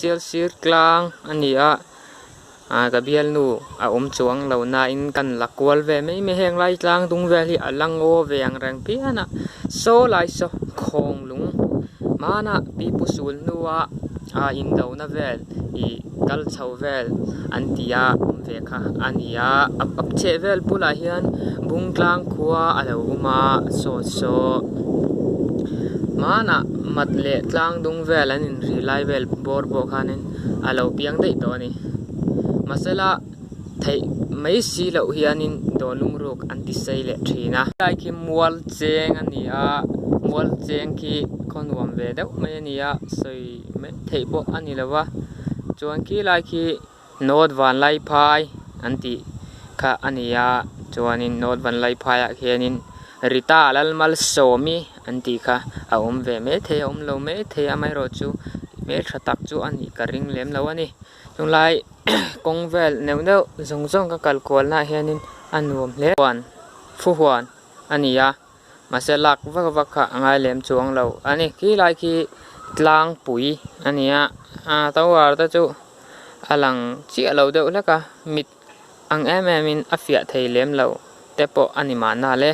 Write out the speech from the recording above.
Sialsir tlang a ni a ah ka bialnu a awm chuang lo nain kan la kual ve mai mai heng lai tlang dung vel hi a la ngaw ve ang reng phian a saw lai saw khawnglung hmanah pipu sul hnua ah indona vel ih kal chho vel an ti a awm ve kha a ni a a chheh vel bulah hian bungtlang khua a lo awm a saw saw hmanah mat leh tlang dung vel an inri lai vel bawr pawh khanin a lo piang daih tawh a ni mahsela theih mai si loh hianin dawr lungruk an ti sei leh thin a helai khi mual cheng a ni a mual cheng khi khaw nuam ve deuh mai a ni a sawi mai theih pawh a ni lo va chuan khi lai khi North Vanlaiphai an tih kha a ni a chuanin North Vanlaiphai ah khianin Rita Lalmalsawmi an tih kha a awm ve maithei a awm lo maithei amaherawhchu hmeltha tak chu a nih ka ring lem lo a ni tunlai kawng vel neuh neuh zawng zawng ka kal kual naah hianin a nuam hle huan fu huan a ni a mahse lak vak vak kha a ngai lem chuang lo a ni khilai khi tlangpui a ni a ah tower te chu a lang chiah lo deuh hlek a mit ang em em in a fiah thei lem lo te pawh a ni mahna le.